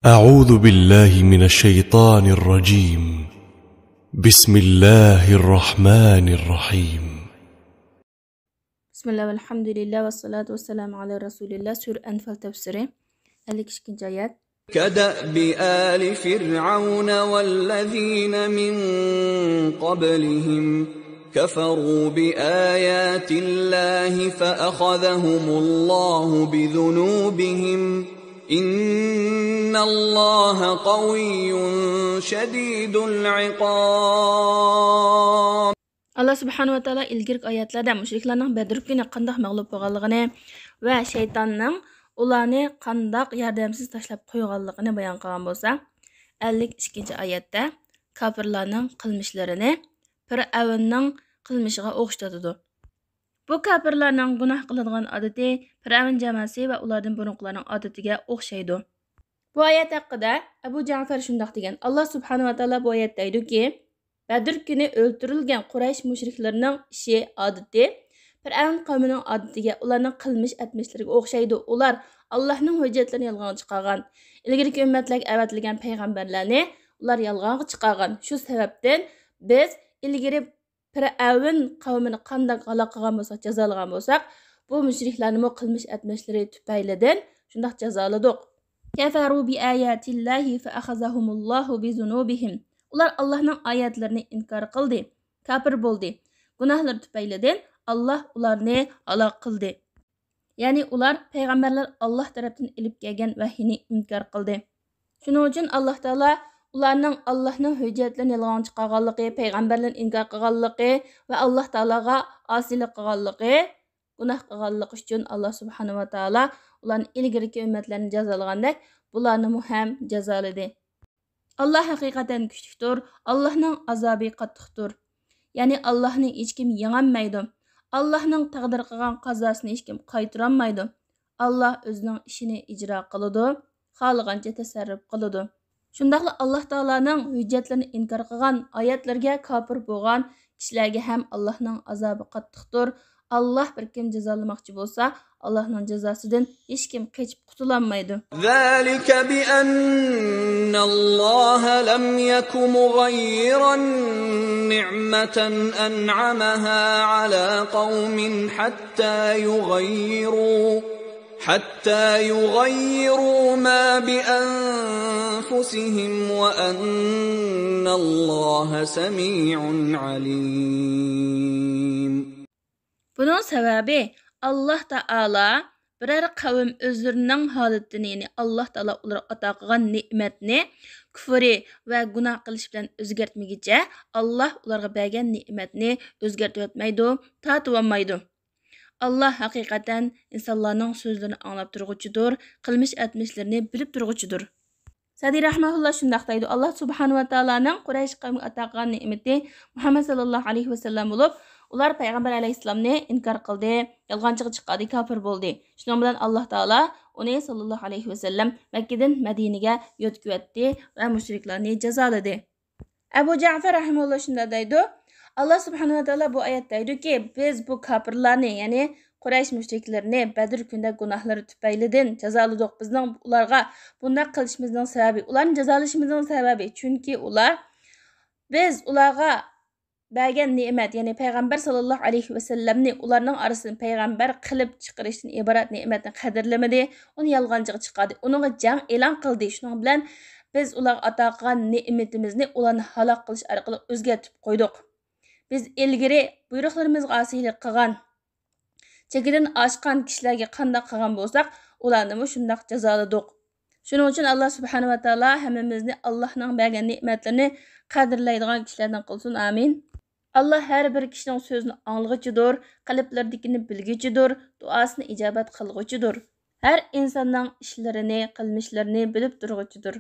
أعوذ بالله من الشيطان الرجيم. بسم الله الرحمن الرحيم. بسم الله والحمد لله والصلاة والسلام على رسول الله. سورة أنفال تفسيري 52 آيات. كدأب آل فرعون والذين من قبلهم كفروا بآيات الله فأخذهم الله بذنوبهم إن الله قوي شديد العقاب. الله سبحانه وتعالى ilgirki oyatlarda mushriklarning Badr kuni qandoq mag'lub bo'lganligini va shaytonning ularni qandoq yordamsiz tashlab qo'yganligini bayon qilgan bo'lsa, 52-oyatda kofirlarning qilmishlarini Fir'avnning qilmishiga o'xshatadi. Bu kofirlarning gunoh qiladigan odati Fir'avn jamoasi va ulardan burunqilarning odatiga o'xshaydi. Bu oyat haqida Abu Ja'far shundoq degan: Alloh subhanahu va taolo bu oyatda aytdiki, Badr kuni o'ldirilgan Quraysh mushriklarining ishi odati Fir'avn qavmining odatiga, ularning qilmish etmishlariga o'xshaydi. Ular Allohning hujjatlarini yolg'onga chiqargan. Ilgirki ummatlarga avatilgan payg'ambarlarni ular yolg'onga chiqargan. Shu sababdan biz ilgari Fir'avn qavmini qanday halok qilgan bo'lsak, jazolagan bo'lsak, bu mushriklarni qilmish etmishlari tufaylidan shundoq jazoladik. Kafaru bi ayatillahi fa akhazahumullohu bi zunubihim. Ular Allohning oyatlarini inkor qildi, kofir bo'ldi. Gunohlar tufaylidan Alloh ularni halok qildi. Ya'ni ular payg'ambarlar Alloh tarafdan ilib kelgan vahiyni inkor qildi. Shuning uchun Alloh taolo ularning Allohning hujjatlarini yolg'on chiqarganligi, payg'ambarlarni inkor qilganligi va Alloh taologa osiylik qilganligi, gunoh qilganligi uchun Alloh subhanahu va taolo ularni ilgirki ummatlarni jazolagandek, bularni ham jazoladi. Alloh haqiqatan kuchlidir, Allohning azobi qattiqdir. Ya'ni Allohni hech kim yengolmaydi. Allohning taqdir qilgan qazosini hech kim qaytarolmaydi. Alloh o'zining ishini ijro qiladi, xohlagancha tasarruf qiladi. Shundaqla Alloh taoloning hujjatlarini inkor qilgan, oyatlarga kofir bo'lgan kishilarga ham Allohning azobi qattiqdir. Alloh bir kim jazolamoqchi bo'lsa, Allohning jazosidan hech kim qochib qutulolmaydi. ذلك بأن الله لم يك مغيرا نعمة أنعمها على قوم حتى يغيروا ما بأنفسهم وأن الله سميع عليم. Bunun sababi Allah Taala birər qavm özlərinin holatini, ya'ni Allah Taala ularga ato qilgan ne'matni kufri va gunoh qilish bilan o'zgartmagicha Alloh ularga bergan ne'matni o'zgartib o'tmaydi, tortib olmaydi. Alloh haqiqatan insonlarning so'zlarini anglab turg'uchidir, qilmish etmishlarini bilib turg'uchidir. Sadi rahmatulloh shundoq deydi: Alloh subhanahu va taoloning Quraysh qavmiga ato qilgan ne'mati Muhammad sallallohu alayhi vasallam bo'lib, ular payg'ambar alayhissalomni inkor qildi, yolg'onchiga chiqardi, kofir bo'ldi. Shuning bilan Alloh taolo uni sallallohu alayhi vasallam Makkadan Madinaga yo'tkazdi va mushriklarni jazoladi. Abu Ja'far rahimahulloh shunday deydi: Alloh subhanahu va taolo bu oyatda aytdiki, biz bu kofirlarni, ya'ni Quraysh mushriklarini Badr kunida gunohlari tufaylidan jazoladik. Bizning ularga bunday qilishimizning sababi, ularni jazolashimizning sababi, chunki ular biz ularga bergan ne'mat, ya'ni payg'ambar sallallohu alayhi vasallamni ularning orasidan payg'ambar qilib chiqarishdan iborat ne'matni qadrlamadi, uni yolg'onchiga chiqardi, uningga jang e'lon qildi. Shuning bilan biz ularga ato qilgan ne'matimizni ularni halok qilish orqali o'zgartirib qo'ydik. Biz ilgari buyruqlarimizga osiylik qilgan, chekidan oshgan kishilarga qandoq qilgan bo'lsak, ularni shundoq jazoladik. Shuning uchun Alloh subhanahu va taolo hammamizni Allohning bergan ne'matlarini qadrlaydigan kishilardan qilsin. Amin. Alloh har bir kishining so'zini anglag'uchidir, qalblaridagini bilguchidir, duosini ijobat qilg'uchidir. Har insonning ishlarini, qilmishlarini bilib turg'uchidir.